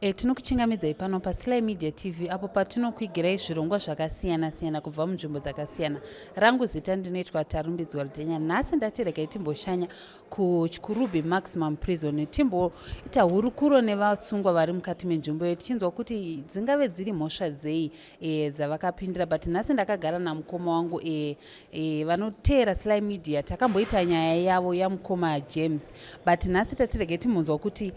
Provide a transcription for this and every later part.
Tinokuchingamidzai pano paSly Media TV apo patinokwigirai zvirongwa zvakasiyana siyana kubva munzvimbo dzakasiyana. Rangu zita ndinoitwa Tarumbidzwa Rudhenya. Nhasi ndati regai timboshanya kuChikurubi Maximum Prison timboita hurukuro nevasungwa vari mukati menzvimbo iyo tichinzwa kuti dzingave dziri mhosva dzei dzavakapindira. But nhasi ndakagara namukoma wangu vanoteera Sly Media. Takamboita nyaya yavo yamukoma James, but nhasi tatirege timbonzwa kuti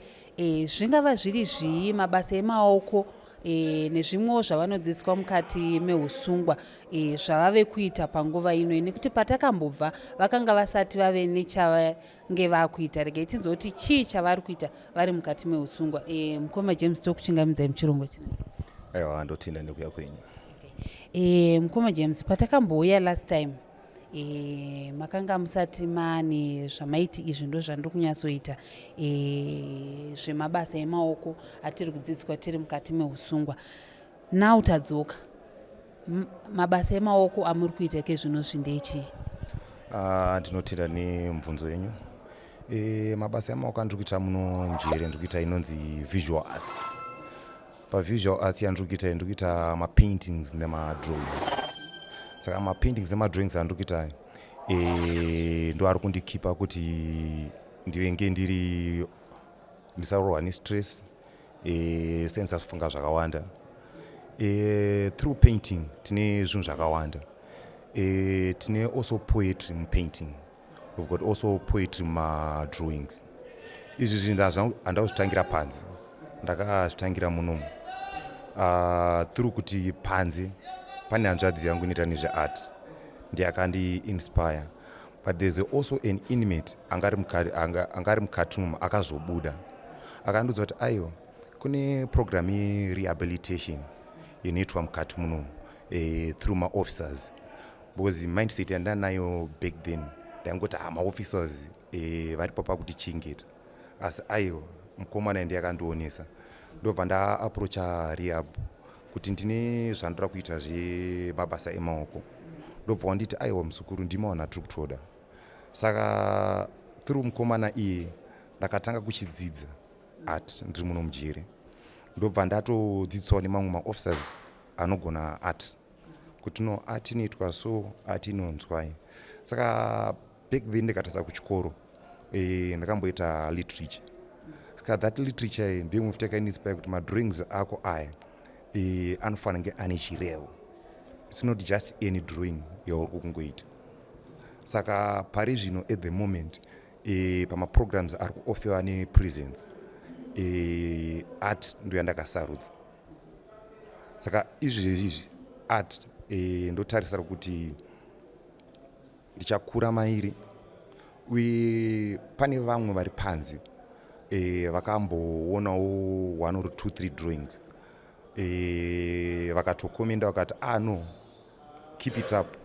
zvingava zviri zvii mabasa emaoko nezvimwewo zvavanodzidziswa mukati meusungwa zvavave kuita panguva ino, nekuti patakambobva vakanga vasati vave nechavange vakuita. Regai tinzwa kuti chii chavari kuita vari mukati meusungwa. Mukoma James, tokuchingamidzai muchirongwa chino. Aiwa, ndotenda nekuya kwenyu. Mukoma James, patakambouya last time makanga musati mane zvamaiti izvi ndo zvandiri kunyatsoita zvemabasa emaoko atiri kudzidziswa tiri mukati meusungwa. Now tadzoka, mabasa emaoko amuri kuita kezvinozvi ndechii? Ndinotenda nemubvunzo yenyu. Mabasa emaoko andiri kuita muno mujere, ndiri kuita inonzi visual arts. Pavisual arts yandiri kuita, ndiri kuita mapaintings nemadrawings. Saka mapaintings nemadrawings andiri kuita ndo ari kundikipa kuti ndivenge ndiri ndisarohwa nestress, sendisafunga zvakawanda. Through painting tine zvinhu zvakawanda. Tine also poetry mupainting, we've got also poetry mumadrawings. Izvi zvinhu handakuzvitangira panze, ndakazvitangira munomu through kuti panze pane hanzvadzi yangu inoita nezveart, ndiye akandiinspire. But there's also an inmate anga ari mukati umu akazobuda akandiudza kuti aiwa, kune program yerehabilitation inoitwa mukati munomu through maofficers, because mindset yandanayo back then ndaingoti, ha, maofficers varipo pakutichengeta. Asi aiwa, mukomana ndiye akandionesa. Ndobva ndaapproacha rehab kuti ndine zvandoda kuita zvemabasa emaoko. Ndobva wanditi, aiwa muzukuru, ndima vanhu atiri kutoda. Saka through mukomana iye ndakatanga kuchidzidza art ndiri muno mujere. Ndobva ndatodzidziswawo nemamwe maofficers anogona art kuti no, art inoitwa so, art inonzwai. Saka back then ndikatarisa kuchikoro, ndakamboita literature. Saka that literature iyi ndiyo imwe futi yakainspire kuti madrawings ako aya anofanira kunge ane chirevo. It's not just any drawing yauri kungoita. Saka pari zvino, at the moment, pamaprograms ari kuofferwa neprisons, art ndo yandakasarudza. Saka izvezvi izvi art ndotarisira kuti ndichakura mairi. Uye pane vamwe vari panze vakamboonawo one or two three drawings, vakatokomenda vakati, ah no, keep it up,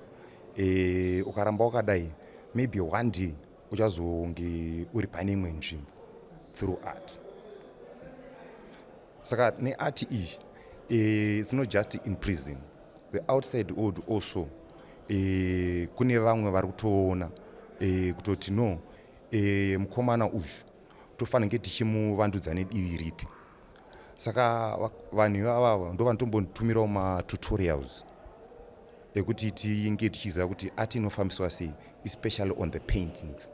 ukaramba wakadai maybe one day uchazonge uri pane imwe nzvimbo through art. Saka neart iyi, it's not just in prison, the outside world also, kune vamwe vari kutoona kutoti no, mukomana uyu tofanira tichimuvandudza nedivi ripi. Saka vanhu ivavava ndo vanotombonditumirawo matutorials ekuti tinge tichiziva kuti art inofambiswa sei, especially on the paintings,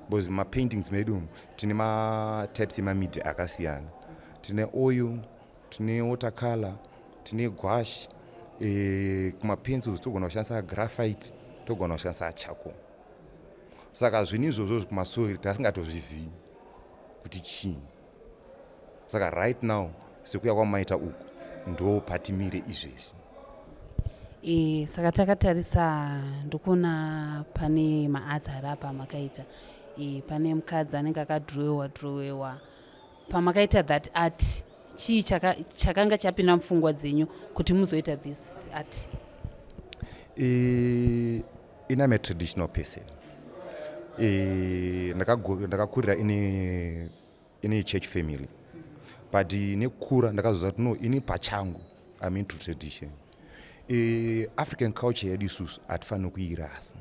because mapaintings medu tine matypes emamedia akasiyana. Tine oil, tine watercolor, tine gouache, kumapencils togona kushandisa graphite, togona kushandisa charcoal. Saka zvinhu izvozvo kumasori tasingatozvizivi kuti chii. Saka right now, sekuya kwamaita uku, ndo patimire izvezvi. Saka takatarisa, ndikuona pane maarts ari apa makaita. Pane mukadzi anenge akadhirowewa dhirowewa. Pamakaita that art, chii chakanga chapinda mupfungwa dzenyu kuti muzoita this art? In I'm a traditional person. Ndakakurira ine church family, but nekukura ndakazoziva kuti no, ini pachangu I'm into tradition. African culture yedu isusu hatifaniri kuirasa.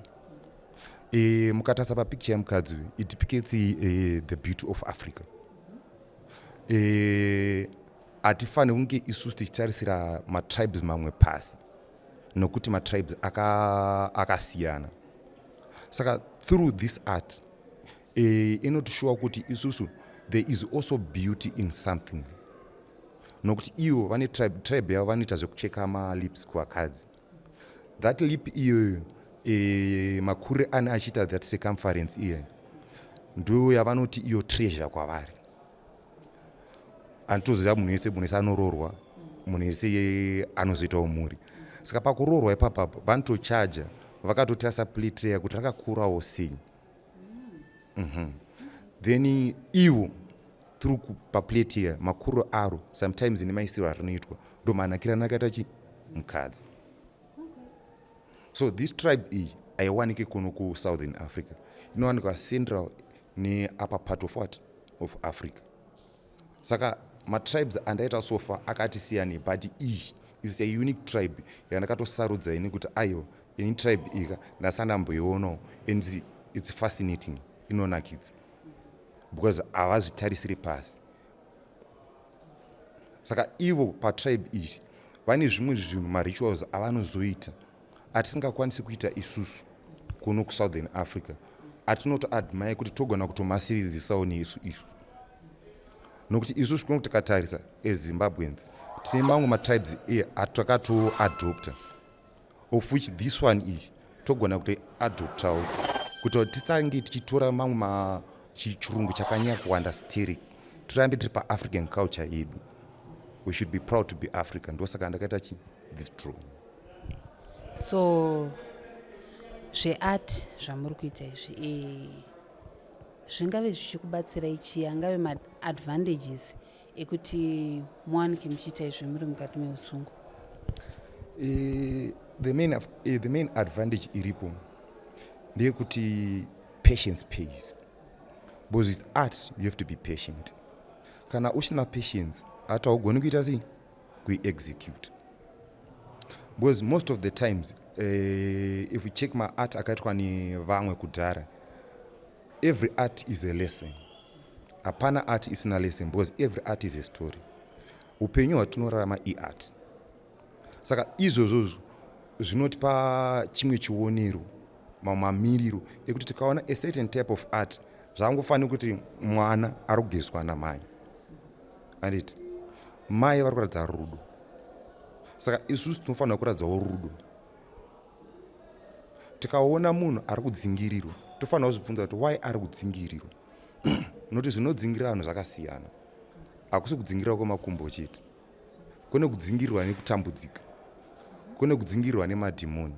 Mukatarisa papicture yemukadzi uyu, it depicts the beauty of Africa. Hatifaniri kunge isusu tichitarisira matribes mamwe pasi, nokuti matribes akasiyana aka. Saka through this art inotishuwa kuti isusu there is also beauty in something, nokuti ivo vane tribe yavo vanoita zvekucheka malips kuvakadzi. That lip iyoyo, makurire ane achiita that circumference iye, ndo yavanoti iyo treasure kwavari. Anditoziva munhu wese anoroorwa, munhu wese anozoitawo mhuri. Saka pakuroorwa ipapapo vanotochaja vakatotarisa plate reya kuti rakakurawo sei. Then ivo through paplate iya, makuro aro sometimes nemaisiro arinoitwa, ndo manakirano akaita chi mukadzi. So this tribe iyi haiwaniki kuno kuSouthern Africa, inowanikwa Central neupper part of what, of Africa. Saka matribes andaita so far akati siyani, but iyi is a unique tribe yandakatosarudza ini kuti aiwa, ini tribe ika ndasandamboionawo, and it's fascinating, inonakidza because havazvitarisiri pasi. Saka ivo patribe iyi vane zvimwe zvinhu, marituals avanozoita atisingakwanisi kuita isusu kuno kuSouthern Africa, atinotoadmire kuti togona kutomasividzisawo nesu isu, nokuti isusu kuno tikatarisa eZimbabweans tine mamwe matribes e atakatoadopta, of which this one iyi togona kutoadoptawo kuti tisange tichitora mamwe chirungu chakanyanya kuwanda sterek, tirambe tiri paAfrican culture yedu. We should be proud to be African. Ndosaka ndakaita chi this drawing. So zveart zvamuri kuita izvi, zvingave zvichikubatsirai chii? Angave maadvantages ekuti muwanike muchiita izvi muri mukati meusungo? The main advantage iripo ndeyekuti patience pays, because with art you have to be patient. Kana usina patience, hata haugoni kuita sei, kuiexecute, because most of the times, if we check maart akaitwa nevamwe kudhara, every art is a lesson. Hapana art isina lesson, because every art is a story. Upenyu hwatinorarama iart. Saka izvozvozvo zvinotipa chimwe chionero, mamwe mamiriro ekuti tikaona a certain type of art, zvangofanira kuti mwana ari kugezwa namai, anditi mai vari kuratidza rudo, saka isusu tinofanira kuratidzawo rudo. Tikaona munhu ari kudzingirirwa, tofanira kuzvibvunza kuti why ari kudzingirirwa, nokuti zvinodzingirira vanhu zvakasiyana. Hakusi kudzingirirwa kwemakumbo chete, kune kudzingirirwa nekutambudzika, kune kudzingirirwa nemadhimoni.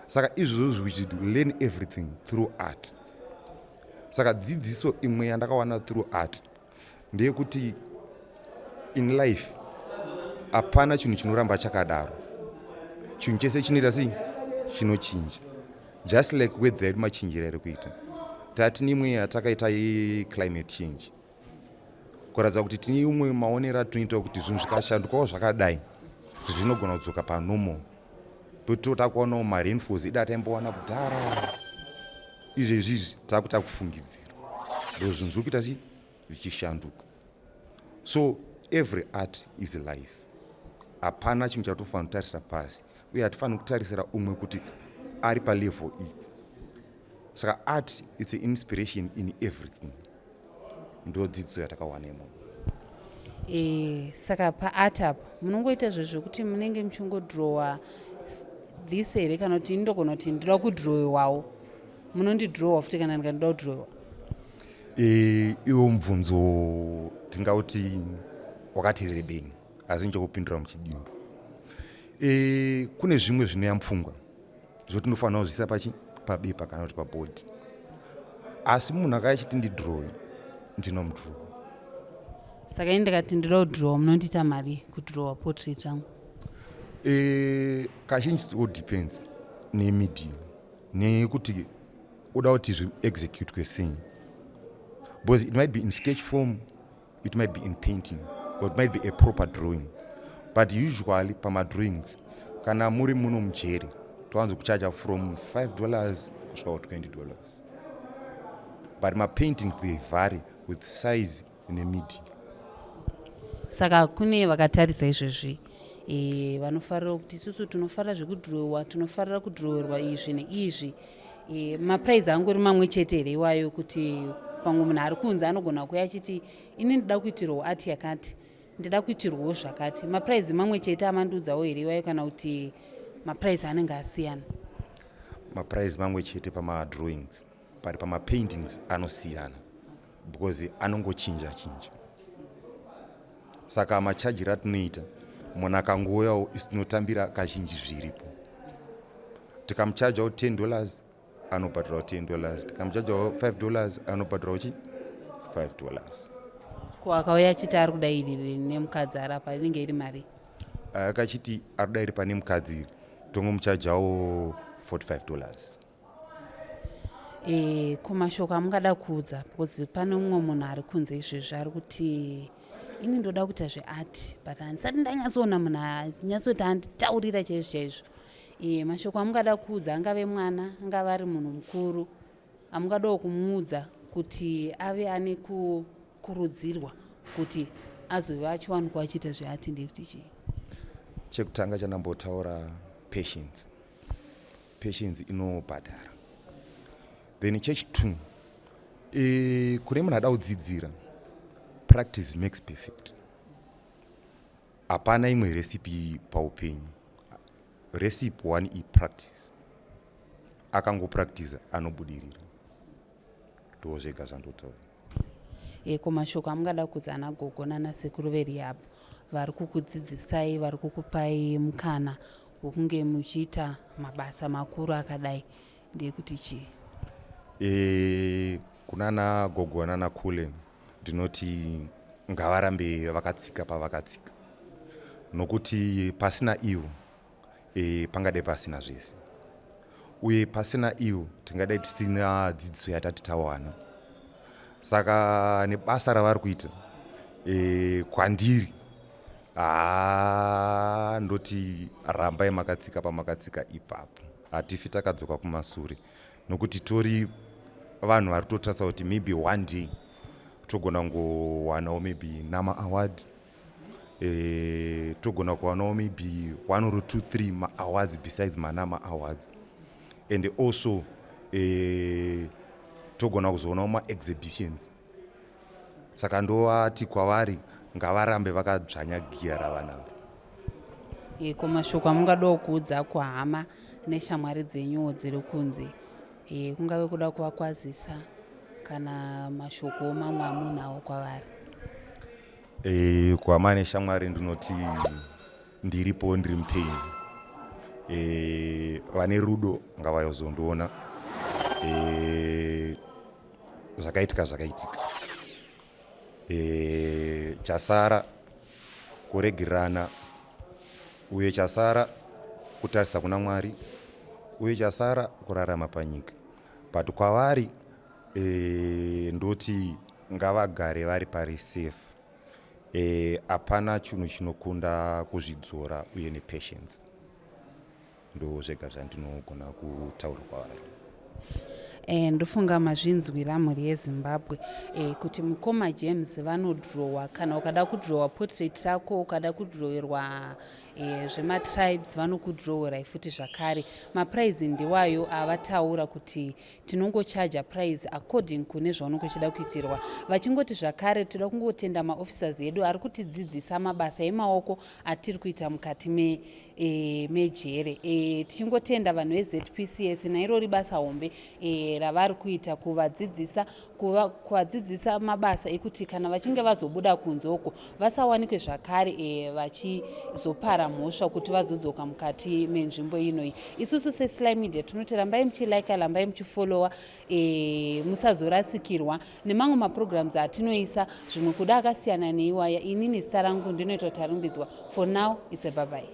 Saka izvozvo we should learn everything through art. Saka dzidziso imwe yandakawana through art ndeyekuti in life hapana chinhu chinoramba chakadaro. Chinhu chese chinoita sei, chinochinja, just like weather yedu, machinjiro ari kuita. Tati neimwe yatakaita yeclimate change, kuratidza kuti tine imwe maonero atinoita kuti zvinhu zvikashandukawo zvakadai, zvinogona kudzoka panormal. Totota kuonawo marainfalls ida taimbowana kudhara, izvezvi izvi takuta kufungidzira ndo zvinhu zviri kuita chi zvichishanduka. So every art is life. Hapana chinhu chatofanira kutarisira pasi, uye hatifaniri kutarisira umwe kuti ari palevel iyi. Saka art, it's inspiration in everything. Ndo dzidziso yatakawana imomo. Saka paart apa munongoita zvezvekuti munenge muchingodrowa this here, kana kuti indogona kuti ndinoda kudrowewawo, munondidrowa futi kana ndikandida kudrowa? Iwo mubvunzo tingauti wakati rebei, asi ndichakupindura muchidimbu. Kune zvimwe zvinoya mupfungwa zvotinofanira kuzviisa pachi pabepa kana kuti pabhodhi, asi munhu akaya achiti ndidrowe, ndinomudrowa. Saka ini ndikati ndinoda kudrowa, munondiita mari kudrowa portrait rangu? Kazhinji it all depends nemedium, nekuti uda kuti zviexecutwe sei, because it might be in sketch form, it might be in painting, or it might be a proper drawing. But usually pamadrawings, kana muri muno mujeri, towanzo kuchaja from $5 kusvika ku$20, but mapaintings, they vary with size nemedia. Saka kune vakatarisa izvezvi e, vanofarira kuti isusu tinofarira zvekudhirowa, tinofarira kudhirowerwa izvi neizvi e, maprize angori mamwe chete here iwayo kuti pamwe munhu ari kunze anogona kuuya achiti ini ndida kuitirwawo art yakati, ndida kuitirwawo zvakati, maprize mamwe chete amandiudzawo here iwayo kana kuti maprize anenge asiyana? Maprize mamwe chete pamadrawings, but pamapaintings anosiyana because anongochinja chinja. Saka machajiro atinoita munhu akangouyawo isu tinotambira kazhinji zviripo. Tikamuchajawo 10 dollars anobhadharawo 10 dollars, tikamuchajawo 5 dollars anobhadharawo chi 5 dollars. Ko akauya achiti ari kuda iri nemukadzi ari apa inenge iri mari? Akachiti ari kuda iri pane mukadzi tongomuchajawo 45 dollars. E, ko mashoko amungada kuudza because pane mumwe munhu ari kunze izvezvi ari kuti ini ndoda kuita zveart but handisati ndanyatsoona munhu anyatsoti anditaurira chaizvo chaizvo. E, mashoko amungada kuudza angave mwana angave ari munhu mukuru amungadawo kumuudza kuti ave ane kukurudzirwa kuti azove achiwanikwa achiita zveart ndekuti chii? Chekutanga chandambotaura, patience. Patience inobhadhara. Then chechi two, e, kune munhu ada kudzidzira, practice makes perfect. Hapana imwe recipe paupenyu, recipe one ipractice. Akangopractiza anobudirira. Ndo zvega zvandotaura. E, ko mashoko amungada kuudza ana gogo nana sekuru verehab vari kukudzidzisai, vari kukupai mukana wekunge muchiita mabasa makuru akadai ndeyekuti chii? E, kunana gogo nana kule ndinoti ngavarambe vakatsika pavakatsika, nokuti pasina ivo e, pangadai pasina zvese, uye pasina ivo tingadai tisina dzidziso yatati tawana. Saka nebasa ravari kuita e, kwandiri haa, ndoti rambai makatsika pamakatsika ipapo. Hatifi takadzoka kumasure, nokuti tori vanhu vari kutotarisa kuti maybe one day togona kungowanawo maybe Nama Award, e, togona kuwanawo maybe one or two three maawards besides maNama Awards, and also e, togona kuzoonawo maexhibitions. Saka ndovati kwavari ngavarambe vakadzvanya giya ravanaro. E, ko mashoko amungadawo kuudza kuhama neshamwari dzenyuwo dziri kunze, e, kungave kuda kuvakwazisa kana mashoko mamwe amunawo kwavari? E, kuhama neshamwari ndinoti ndiripo, ndiri mupenyu. E, vane rudo ngavayozondiona. E, zvakaitika zvakaitika. E, chasara kuregerana, uye chasara kutarisa kuna Mwari, uye chasara kurarama panyika. But kwavari e, ndoti ngavagare vari pari safe. Hapana chinhu chinokunda kuzvidzora uye nepatience. Ndo zvega zvandinogona kutaura kwavari. E, ndofunga mazvinzwira, mhuri yeZimbabwe, e, kuti mukoma James vanodhirowa. Kana ukada kudhirowa portrait rako, ukada kudhirowerwa e, zvematribes, vanokudhirowerai futi zvakare. Maprize ndiwayo avataura kuti tinongochaja price according kune zvaunenge uchida kuitirwa. Vachingoti zvakare toda kungotenda maofficers edu ari kutidzidzisa mabasa emaoko atiri kuita mukati me e, mejere. E, tichingotenda vanhu veZPCS nairori basa hombe e, ravari kuita kuvadzidzisa kuvadzidzisa mabasa ekuti kana vachinge vazobuda kunze uko vasawanikwe zvakare e, vachizopara mhosva kuti vazodzoka mukati menzvimbo inoyi. Isusu seSly Media tinoti rambai muchilika, rambai muchifollowa, e, musazorasikirwa nemamwe maprograms atinoisa, zvimwe kuda akasiyana neiwaya. Inini zita rangu ndinoitwa Tarumbidzwa. For now it's a bye bye.